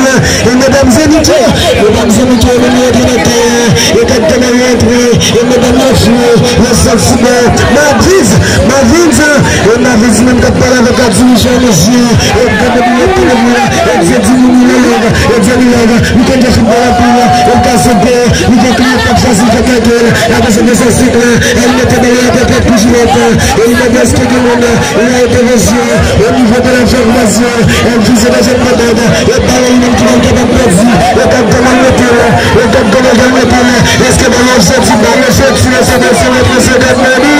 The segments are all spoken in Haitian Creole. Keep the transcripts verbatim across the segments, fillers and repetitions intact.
Mavin, e medam Zenith yo, medam Zenith yo, yo menm yo antre nan kay la, e gad kòman yo antre, e medam yo fou, yo santi bon. Mavin, Mavin, e Mavin menm k ap pale avèk Adi Michel, mesye, e gad moun yo tande moun la, e Dieu dit, li love, e Dieu li love, li konn jwe foutbòl anpil, e l ka sote, li gen kliyè p ap fasil fè kèk gòl, apre se de sa sik la, e l mete bal la tèt pou jwèt, e li mande èske gen moun la, e la entèvansyon, o nivo de la fòmasyon, e l vize dezyèm pòtay, e balon li menm ki pral kapab pèdi, e gad kòman l mete la, e gad kòman l mete la, èske balon soti, balon soti, e se de sa, e se gad mèt li,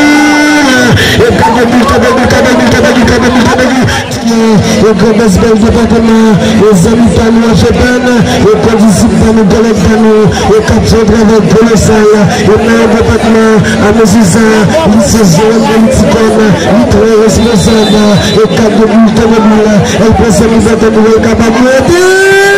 e gad de bil, gad de bil, gad de bil, gad de bil, gad de bil, gad de bil. E gran mès bèl depatman, e zanmi pa nou an Fèpan, e kondisip pa nou, kòlèg pa nou, e k ap fè yon travay kolosal, e nan yon depatman, a mesye sa, li se Jeròm Politikòn, li trè responsab, e k ap depi l tonbe boul, e l pran san mizè tèt ou, e l kapab monte la.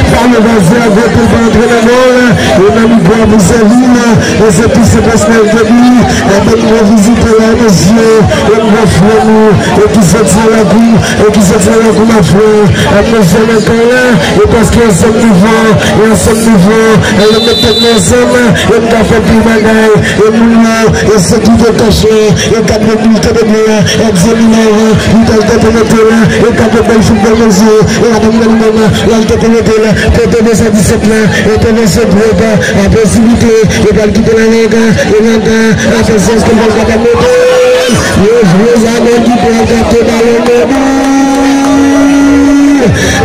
Balon vaze a gote, l pa antre nan gòl, e nan mikwo a pou sèvi l, e se tou se pèsonèl depi, e bann gwo vizitè la, mesye, e gwo frè nou, e ki soti nan lakou, e ki soti nan lakou mafya, e nou fè nan kay la, e paske ansanm nou fò, e ansanm nou fò, e yo met tèt nou ansanm, e nou ka fè pil bagay, e moun yo, e se ki te kòch la, e gad moun li te depi la, e di li la, li te al tèt mete la, e gad bèl foutbòl mesye, e gad moun li menm, la l tèt mete la, kote de san disèt la, e te nan se pwòp, a posiblite, e pral kite la lòk, e lòk, a fè sans ke l pral kapab mete, yo jwe zanmi ki pral kapte balon nan bi.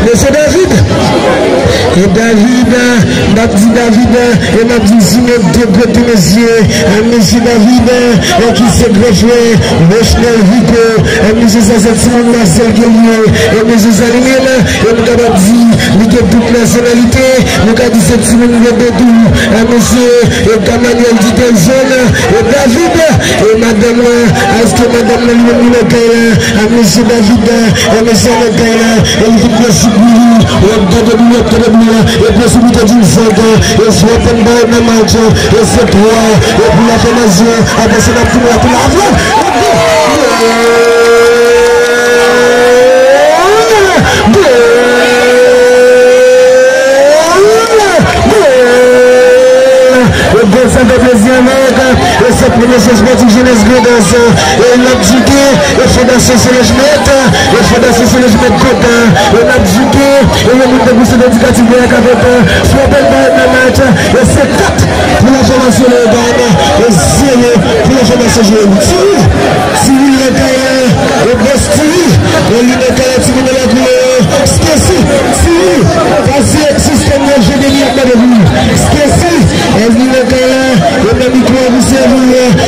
Mesye David, e David, m ap di David, e m ap di Jimmy de kote mesye, e mesye David, e ki se gran frè Rochnel Rico, e mesye sa se timoun Marcel Guerrier, e mesye sa li menm, e m kapab di, li gen tout nasyonalite, nou ka di se timoun Vodou, e mesye, e Gamaliel Ditelzone, e David, e madanm lan, èske madanm lan li menm li nan kay la, e mesye David, e mesye nan kay la, e li vin pran sou bouyi, w ap gade bouyi, w ap gade bouyi, e posiblite di l fòt, e si w ap fè n bay nan match, e se twa, e pou la fè mazye, apre se n ap tounen la pou la avè. Gòl! Gòl! Gòl! E gòl sa fè plezi avèk, e se premye chans pati jenès Grandans, e l ap djouke, e Fondasyon Solange Mèt, e Fondasyon Solange Mèt kontan, e l ap djouke, e yon moun te pouse dedikatif de la kafèt, frape l bay nan match, e se kat pou la fè Slogan, e zero pou la fòmasyon jwe. Ti Wil, Ti Wil nan kay la, e bòs Ti Wil, e li nan kay la, Ti Wil nan lakou yo. Stacy, Ti Wil, pase sistèm nan, jwe de li ap mande pou li. Stacy, e li nan kay la, e nan mikwo a pou sèvi,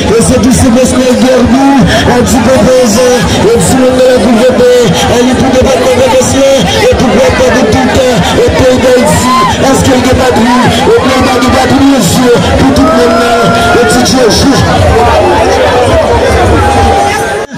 e se tou sou bòs nan Gèrbou, a di konpozan, e Ti Wil nan lakou vèt, e li pou depatman Grandans lan, e pou Gwadloup, pou tout, e peyi Dayiti. Èske l gen patri? Ebyen, pa gen patri, mesye, pou tout moun nan, e ti Djojou.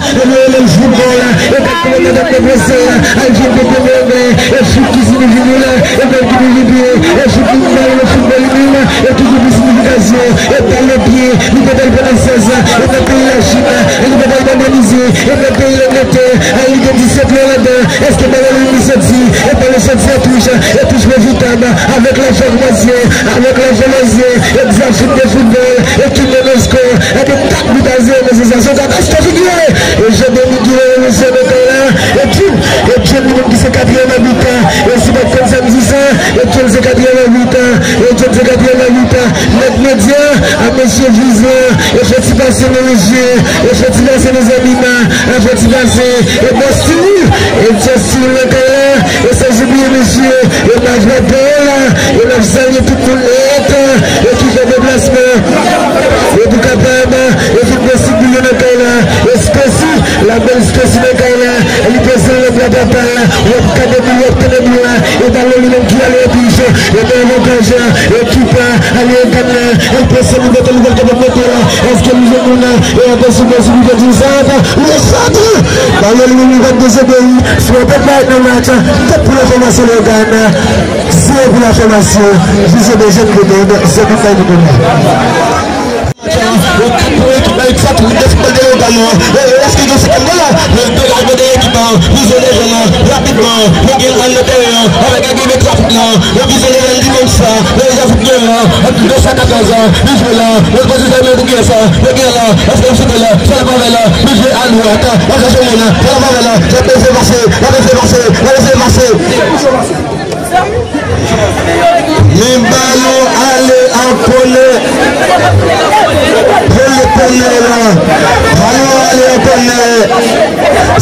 E nou rele l foutbòl, e kat kilomèt ap deplase, al jwenn Pete Mèvè, e fout ki siyifi nou la, e bòl ki nou vin pye, e fout nou bal, e foutbòl li menm, e toujou pou siyifikasyon, e bal nan pye, li pèt al pandan sèz, e nan peyi Lachin, e li pèt al Bondonize, e nan peyi Langletè, a li gen disèt lè ladan, èske balon li soti, e balon soti an touch, e touch pwofitab, avèk la fòmasyon, avèk la fòmasyon, egzak fout de foutbòl, e ki mennen skò, e de kat but à zéro, mesye, sa se yon katastwòf ki ye, e Jean Denis ki rele mesye nan kay la, e Jim, e Jim li menm ki se katriyèm abit, e si w pa t konn sa m di sa, e Jim se katriyèm abit, e Jim se katriyèm abit, nèg medya, a mesye Vizan, e fè ti pase nan mesye, e fè ti pase nan zanmi nan, e fè ti pase, e bòs Ti Wil, e Justin nan kay la, e san oubliye mesye, e m ap frape la, e m ap salye tout moun nèt, e ki fè deplasman, e pou kapab, e vin posib li nan kay la, e Stacy, la bèl Stacy nan kay la, e li peze nan bra papa, w ap gade boul, w ap tande boul la, e balon li menm ki ale an touch, e nan avantaj, e ekip, a, American la, e l peze li kote li pral kapab mete la, èske li jwenn moun la, e atann sou bòs li pèdi sa, le sant, balon li menm li pa t dezobeyi, frape bay nan match, tèt pou la fòmasyon Lèogàn, zero pou la fòmasyon, Vision des Jeunes Grenoble, zero pou Fayni Kouli. Yo kat pou ekip la, ekip sa tou de foutbòl de Lèogàn nan. E, e, èske gen sèten gòl la? Men de gòl de ekip la, Vision des Jeunes la, rapidman, men gen an nan teren an, avèk agrimen trafik la, men Vision des Jeunes dimanch sa, men Vision fout gen la, an de sa katòz an, li jwe la, men pozisyon men pou gen sa, men gen la, èske li site la, sa la pa fè la, li jwe a dwat, la fè sou moun la, sa la pa fè la, sa peze pase, la peze pase, la peze pase. Men balon ale an kònè. Pran le kònè la. Balon ale an kònè.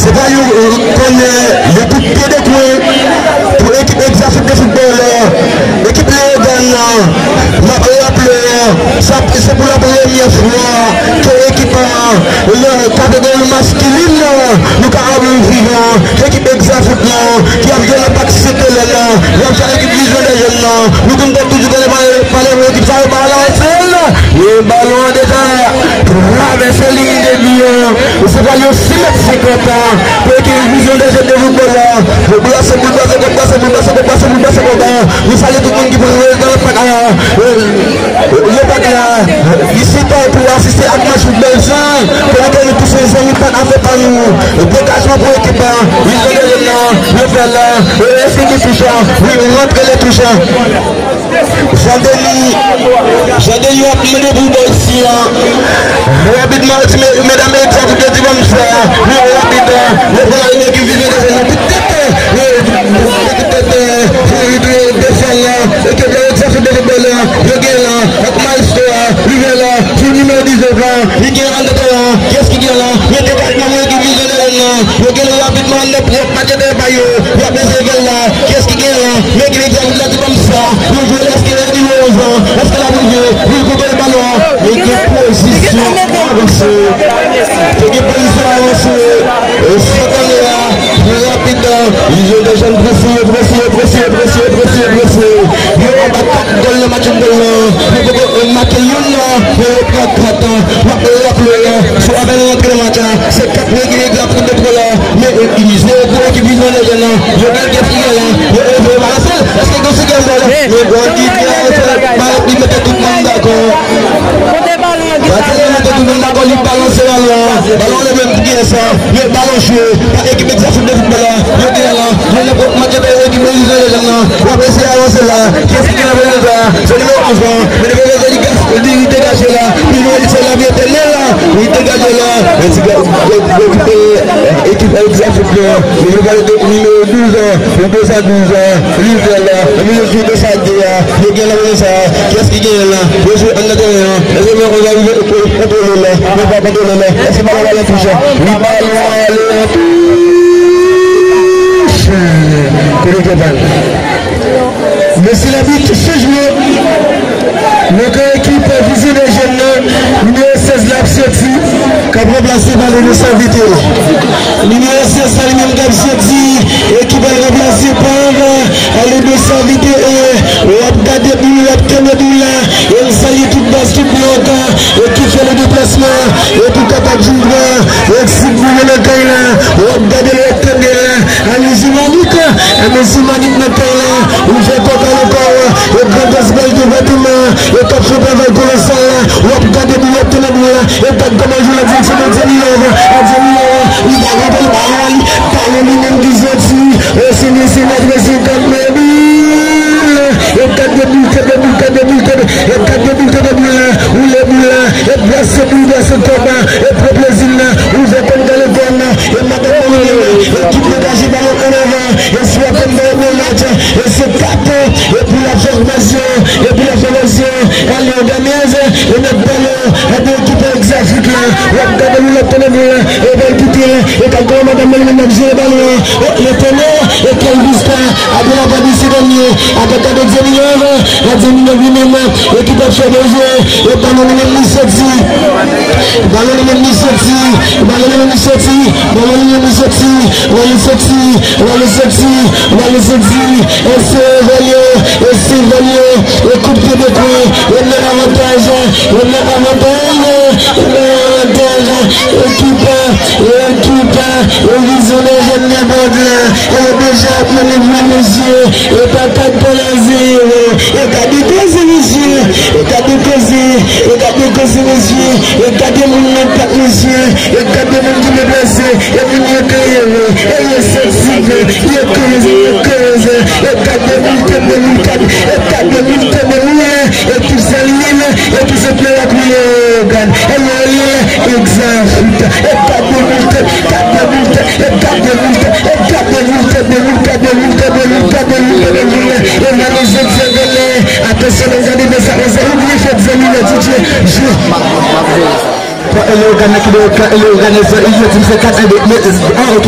Se pa yon, euh, kònè, yon kout pye de kwen pou ekip Egzafit de foutbòl la. Ekip Leyogàn nan, m ap raple, sa, se pou la premyè fwa ke ekip an, nan kategori maskilin nan, nou ka ap viv an, ekip Egzafit nan, ki ap jwe nan Pak Sent Elèn nan, y ap jwe ak ekip Vizyon dè Jèn nan. Nou konn toujou tande pale, pale de ekip sa yo, pa la sèl. E balon an deja travèse liy de bi an. Se pral yon sis mèt senkant pou ekip Vizyon dè Jèn de foutbòl la. Yo plase boul, plase kòb, plase boul, plase kòb, plase boul, plase kòb. Nou salye tout moun ki pran nan pak la. Yo pa gen la, isit pou asiste ak match foutbòl sa, kote ke nou tou se zanmi pa afè pa nou. Degajman pou ekip la, Vizyon dè Jèn nan, yo fè la, e, èske gen touch la? Wi, rantre le touch la. Jean Denis, Jean Denis ap mande pou bòl si a. Rapidman, ti me-, medam Egzafit de dimanch sa, wi, rapid, yo pran la liy ki Vizyon dè Jèn nan, tout tèt, wi, tout tèt, wi, wi, defann la, ekip la, Egzafit de foutbòl la, yo gen la, ak Maestro a, li gen la, sou nimewo diznèf la, li gen anndan tèren an, kiyès ki gen la, men degajman mwen ki Vizyon dè Jèn nan, yo gen la rapidman, nèt, y ap matche dèyè pa yo, y ap eseye gen la, kiyès ki gen la, men gen egzanp la, ti banm sa, yo jwe, èske lè nimewo onz an, èske l ap rive, li kontwole balon an, men gen pozisyon avanse, te gen pozisyon avanse, e sa konnen la, trè rapid, Vizyon dè Jèn prese, prese, prese, prese, prese, prese. Yo anba kat gòl nan match foutbòl lan. Yo poko make youn nan, men yo pran kat. M ap raple, sou apèl rantre nan match la, se kat nèg ki egzafit de twa la. Men, e, zero pou ekip Vizyon dè Jèn nan. Yo gen kèk ki gen la. Yo, yo, yo balanse l. Èske gen sigal bòl? Men bon, ki byen, balon, li mete tout moun dakò. Batay la mete tout moun dakò, li balanse balon an. Balon an li menm pou gen sa. Men balon jwe pa ekip Egzafit de foutbòl la. Yo gen la. Yo nan match de ekip Vizyon dè Jèn nan. W ap eseye avanse la. Kiyès ki gen la? Se nimewo onz lan. Men nimewo onz lan, li gas-, li degaje la. Li jwe, li se la, li etènèl la. Li degaje la. Men ti gè, gè, gè, gè, ekip Egzakteman. Nou pral gade nimewo douz an, pou de san douz an, Lizèl, nan mitan de sa de a, yo gen la konsa, kiyès ki genyen la, yo jwe anndan teren an, èske men konsa rive kontwole la, men pa kontwole la, èske balon ale an touch, wi, balon ale an touch, kote l te pral. Mesye labit, chanjman. Nan kan ekip Vizyon de Jèn nan, nimewo sèz la ap soti, k ap ranplase pa Ledosa Vite. Nimewo sèz la li menm k ap soti, e ki pral ranplase pa Ledosa Vite. W ap gade boul, w ap tande boul la, e m salye tout baz, tout blòk, e ki fè le deplasman, e pou kapab vin pran, e si boul nan kay la, w ap gade l, w ap tande l. Ann Zimanik, ann Zimanik nan kay la, ouvè kò kale kò, e Grandans bèl depatman, e k ap fè travay kolosal la, w ap gade boul, w ap tande boul la, e gad kòman jwe la direksyon de Djemilov, a Djemilov, li pa rantre l balon, li balon li menm ki soti, e se mesye nan trè senkant mèt boul, e gade boul, gade boul, gade boul, gade, e gade boul, gade boul la, woule boul la, e brase boul, brase kòb la, e pran plezi l la, ouvè kò l kale kò l la, e madanm mwen menm, e ki degaje balon ann avan, e si w ap tann balon nan match, e se kat, e pou l ap fè fòmasyon, e pou l ap fè fòmasyon, ale òganize, e nèg balon, e de ekip egzafik la, w ap gade nou l ap tann nou la, e bèl kite, e gad kòman madanm mwen menm ap jere balon an, e le tene, e kèl vista, a de la pa di se dènye, a gade gade Djemilov, a Djemilov li menm, e ki t ap fè de jwe, e balon li menm li soti. Balon li menm li soti, balon li menm li soti, balon li menm li soti, balon soti, balon soti, balon soti, e se Valye, e se Valye, e kout pye de kwen, e nan avantaj, e nan avantaj, e nan avantaj, ekip, ekip, e Vizyon de Jèn nan bòd la, e deja ap mennen men mesye, e pa kat pwen a zewo, e gade koze mesye, e gade koze, e gade koze mesye, e gade moun nan pat mesye, e gade moun ki deplase, e moun yo kreye, e yo santi, yo kreye, yo kreye, e gade moun tande moun, e gade moun tande moun, e tout sa li menm, e tout se play ak Willy Hogan, e Willy Hogan, egzakteman, e gade moun tande, gade moun tande, e gade moun tande, e gade moun tande, moun tande, moun tande, moun tande, moun tande, moun tande, e nan nou jodi a, Atansyon, mesye, mesye, mesye, oubyen fè zanmi nan D J, jwe. Pou Leyogàn nan ki do ka, Leyogàn nan sa, Iyotin fè kat, ah, ok.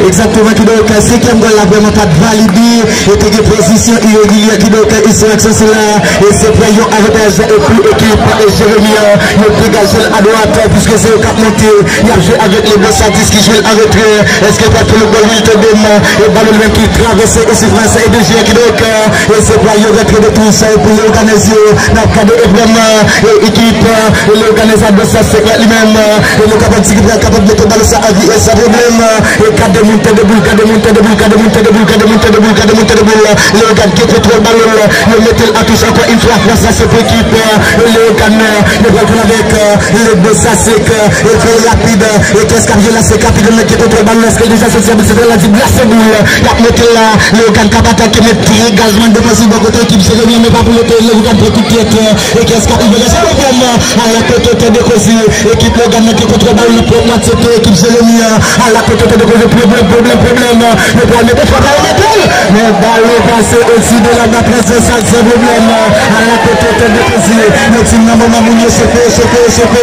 Egzakteman, ki do ka, senkyèm gòl la vrèman pa t valide. E te gen pozisyon iregilyè ki do ka, e se aksyon sila. E se pran yon avantaj, e pou ekip, e Jeremi, yo degaje l adwat, piske se yo k ap monte. Y ap jwe avèk le bon Sadis ki jwe l an retrè. Èske pa pou le gòl Wiltendem? E balon li menm ki travèse e sifranse e de jiyè ki do ka. E se pral yon rantre de touch pou Leyogàn yo. N ap gade e vrèman, e ekip, e Leyogàn sa de sa se li menm. E nou kapab di ki pral kapab mete balon sa an vi e san pwoblèm. E gade moun tande boul, gade moun tande boul, gade moun tande boul, gade moun tande boul, gade moun tande boul. Leyogàn gen kontwòl balon. Yo mete l an touch ankò yon fwa. Fwa sa se pou ekip, e Leyogàn. Yo pral jwe avèk, e le bon sa se ke, e trè rapid. E kiyès k ap jwe la? Se Kapitèn nan ki kontwòl balon nan, se deja soti a, se la di blase boul. Y ap mete la, Leyogàn k ap atake, men degajman defansif bò kote ekip Jeremi, men pa pou mete Leyogàn pran kout tèt. E kiyès k ap rive la? Se Leyogàn, a la kote tèt de koze, ekip Leyogàn nan ki kontwòl balon nan pran mwatye tè ekip Jeremi, a la kote tèt de koze, pwoblèm, pwoblèm, pwoblèm. Yo pral mete fwa, pral mete l. Men balon pase osi de la nan transvèsal san pwoblèm. A la kote tèt de koze, yo di nan moman moun yo chofe, chofe, chofe.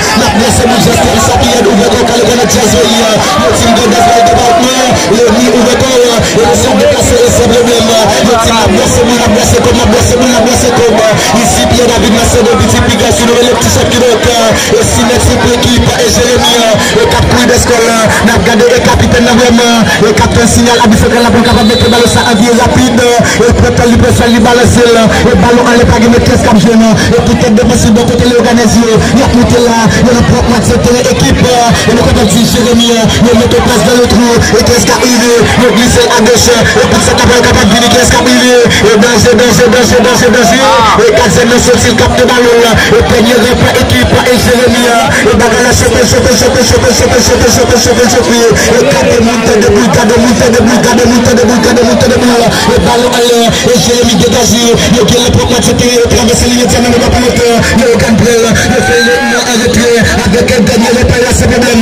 N ap lanse boul Jasper Sapiyèd, ouvè kò kale kò nan Jazz Voli a. Yo di m gen gaz bay depatman, Leni ouvè kò, e mesye ap deplase e san pwoblèm. Yo di m ap lanse boul, ap lanse kòb, ap lanse boul, ap lanse kòb. Isi Pierre David Macedo, piti piga sou nou, le pti chèf ki do ka. E si nèg se pou ekip, e Jeremi, e k ap kouri dèskò la. N ap gade e kapitèn nan vrèman, e k ap tann sinyal abit santral la pou l kapab mete balon sa an vi rapid. E pran tan li, pran swen li, balanse l. E balon anlè, pa gen mèt kès k ap jwe non. E pou tèt defansif bò kote Leyogàn yo. Y ap moute la. Yo nan pwòp mwatye teren ekip. E nou kapab di Jeremi. Yo mete plas dan le trou. E kiyès k ap rive? Yo glise l agoch. E kout sa k ap pral kapab vini. Kiyès k ap rive? E danje, danje, danje, danje, danje. E gadyèn nan soti, l kapte balon la. E dènye ranpran ekip. E Jeremi. E bagay la chofe, chofe, chofe. E gade moun tande boul, gade moun tande boul, gade moun tande boul, gade moun tande boul. E balon anlè, e Jeremi degaje. Yo gen le pwòp mwatye teren, yo travèse liy medyàn nan, men pa pou lontan. Leyogàn pran l, yo fè le mwa an retrè. Avèk dènye repa la, se pwoblèm.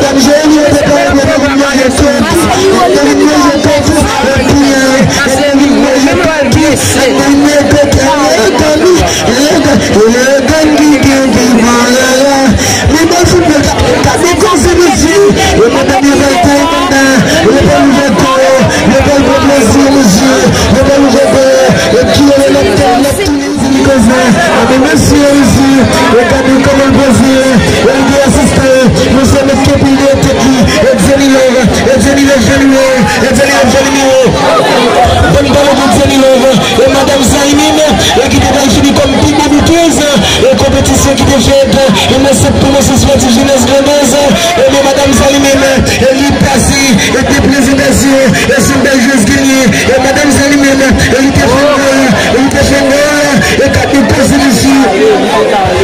medam joli, yo te pale de nou vin manje tòti, nou vin manje tòti, epi, nou vin manje tòti, nou vin manje tòti, e medam ki gen pi bon lala. Men bèl foutbòl, gade koze mesye, e medam yo pral taye banda, yo pral ouvè kò yo, yo pral pran plezi mesye, yo pral ouvè kò yo, e ki yo lè lòt tèt lòt. Li koze, anben mesye isi, e gade kòman l poze, e l gen asistan, mesye met kenpi dèyè tèt li, e Jenny Love, e Jenny Love jwe nimewo, e Jenny Love jwe nimewo. Bon balon pou Jenny Love, e madanm sa li menm, e ki te pral fini kòm pi bon boutèz, e konpetisyon ki te fèt, e nan sant pwomosyon espòtif jenès Grandans, e men madanm sa li menm, e li pase, e te prezantasyon, e se yon bèl jwèz genyen, e madanm sa li menm, e li te fè yon gòl, e li te fè yon gòl, e gade koze mesye,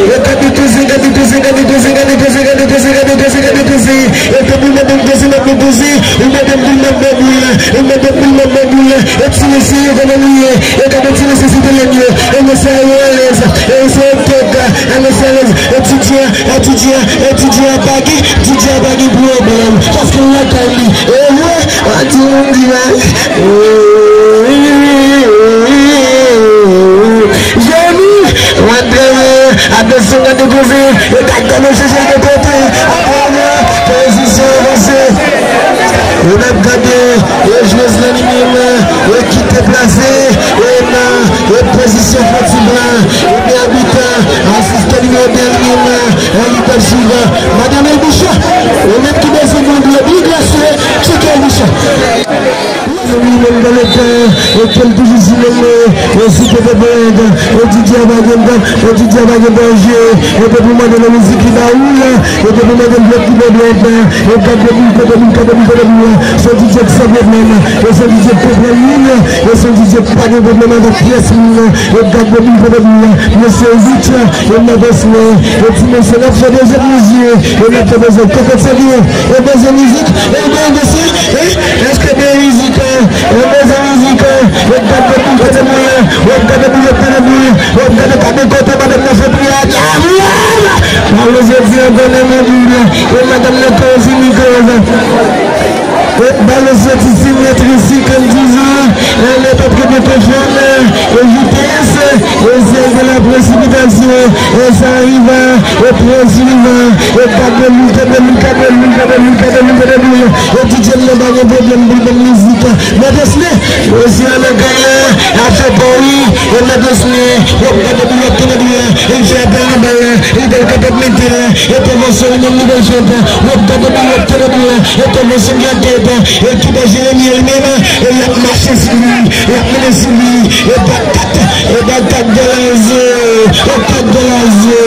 e gade koze, gade koze, gade koze, gade koze, gade koze, gade koze, gade koze, e te boul nan boul koze, nan boul koze, e madanm boul nan boul, e madanm boul nan boul, e ti mesye yo kòman nou ye, e gade ti mesye sou teren yo, e mesye yo alèz, e mesye yo tèt, e mesye yo alèz, etidyan, etidyan, etidyan pa gen, etidyan pa gen pwoblèm, paske lakay li, e vre, an ti moun di la. Jeni, mwen trè byen, atansyon gade koze, e gade nan chèche de kote, atravè pozisyon avanse. E n ap gade, e jwèz lan li menm, e ki te plase, e nan, e pozisyon fò ti blan, e byen abitan. Wi, menm dan le tan, e ke l toujou sou menm, e si te te pèmèt, e Didye a pa gen tan, e Didye a pa gen danje, e depi w mande nan mizik li ba ou la, e depi w mande l dwèt li ba dwèt la, e gad de boul, gad de boul, gad de boul, gad de boul la, se yon Didye ki san pwoblèm, e se yon Didye ki konprann moun, e se yon Didye ki pa gen pwoblèm avèk pyès moun, e gad de boul, gad de boul la, mesye Rich, e n ap fè, e ti mesye n ap fè dezyèm mizik, e n ap fè dezyèm, kòkòt sa byen, e dezyèm mizik, e dezyèm mizik, e Èske gen mizik, e bezwen mizik, e w ap gade pou kote mwen, w ap gade pou yo kote mwen, w ap gade pa de kote madanm nan fè priye a, dyab! Palo jodi an konnen mwen di w, e madanm nan koz imigran. E balo soti simetri sikann dizan, e le pèp ke mwen konfòm, e vitès, e se de la presipitasyon, e sa riva, e pran silivan, e gade lou, gade lou, gade lou, gade lou, gade lou, gade lou. E Didye m nan pa gen pwoblèm pou l ban m mizik. Mèt Osme, Osme nan kay la, afè pa w wi. E Mèt Osme, w ap gade pou w ap tande byen. E l fè apèl nan bal la, e l bèl kapab mete la. E konvansyon li menm li bèl fèt. W ap gade pou w ap tande byen. E konvansyon ki ak tèt. E ki bò Jeremi li menm, e l ap mache sou li, l ap mennen sou li. E patat, e patat de lazo, e tat de lazo,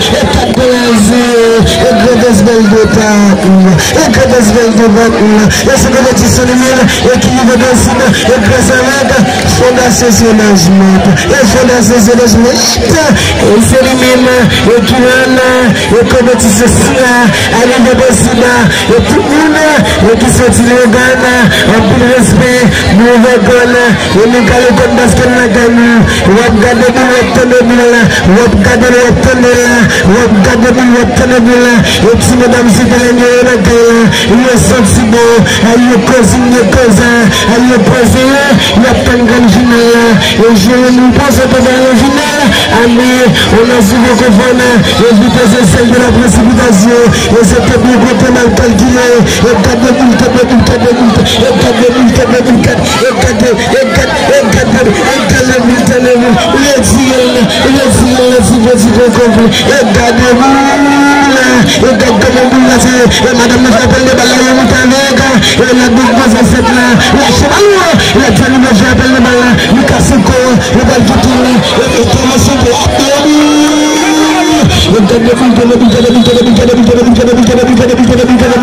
e tat de lazo, e grandans bèl de tat, e grandans bèl de tat, e se konpetityon li menm, e ki rive nan sid, e gras avèk Fondasyon Senajment, e Fondasyon Senajment, e se li menm, e ki rann, e konpetityon sila, a rive posib, e tout moun, e ki soti Logàn, anpil respè, nou ouvè kò n, e nou kale kò n paske n lakay nou. W ap gade moun, w ap tande moun la, w ap gade l, w ap tande l la, w ap gade moun, w ap tande moun la. E ti medam, se talè nou yo nan kay la, yo santi bon, a yo koze, yo koze, a yo poze, y ap tann grann final la. E Jeremi, w panse w te bay yon final? Ame, on a souvent konfonn, e vitès e sèl de la presipitasyon, e se te byen konte mal kalkile, e gade boul, gade boul, gade boul, e gade boul, gade boul, gade, e gade, e gade, e gade boul, gade boul, retire l, retire l nan ti peti kokob, e gade boul, e gade kòman boul la se, e madanm nan fè apèl de bal la, yo moute avèk, e la boul kòmanse fèt la, lache bal ou, e la Johnny Mèt fè apèl de bal la, li kase kò, Yo pral kite li, e, e, e,